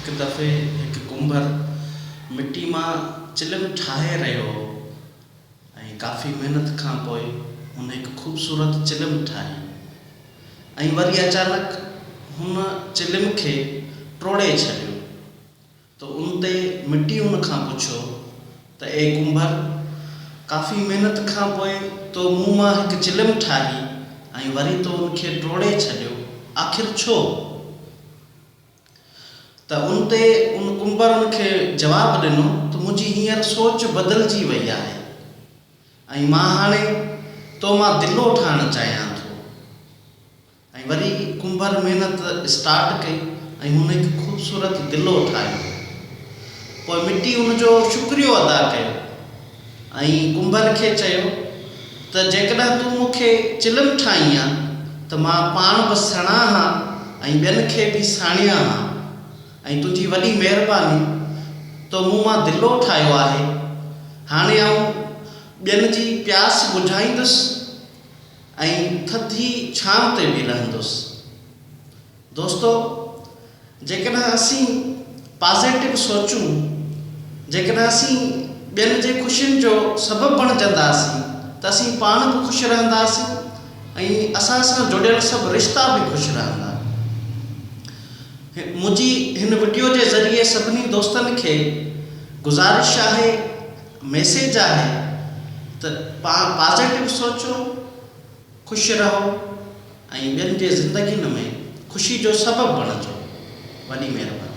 هڪ دفعي هڪ ڪنڀر مٽي مان چلم ٺاهي رهيو هو ۽ ڪافي محنت کان پوء هن هڪ خوبصورت چلم ٺاهي ۽ وري اچانڪ هن چلم کي ٽوڙي ڇڏيو. ته ان تي مٽي ان کان پڇيو ته اي ڪنڀر! ڪافي محنت کان پوء تو مون مان هڪ چلم ٺاهي ۽ وري تو ان کي ٽوڙي ڇڏيو، آخر ڇو؟ ته ان تي ان ڪنڀر ان کي جواب ڏنو ته منهنجي هينئر سوچ بدلجي وئي آهي ۽ مان هاڻي تو مان دلو ٺاهڻ چاهيان ٿو. ۽ وري ڪنڀر محنت اسٽارٽ ڪئي ۽ هن هڪ خوبصورت دلو ٺاهيو. پوء مٽي ان جو شڪريو ادا ڪيو ۽ ڪنڀر کي چيو ته جيڪڏهن تون مون کي چلم ٺاهين ها ته مان پاڻ به سڻان ها ۽ ٻين کي به ساڻيان ها ۽ تنهنجي وڏي مهرباني تو مون مان دلو ٺاهيو آهي هاڻي آئون ٻين جي پياس ٻجهائيندس ۽ ٿڌي ڇانو تي به رهندس. دوستو جيڪڏهن اسين پازيٽو سوچون، جيڪڏهن اسين ٻين جي خوشين جو سبب بڻجنداسين ته اسين پاڻ به خوش رهنداسين ۽ اسان سان جڙيل سڀ رشتا به خوش رهندا. منهنجي هن وڊيو جي ذريعي سڀني دوستن کي گذارش آهي، ميسيج آهي ته پازيٽو سوچو، خوش رهو ۽ ٻين جي زندگين ۾ خوشي جو سبب بڻجو. وڏي مهرباني.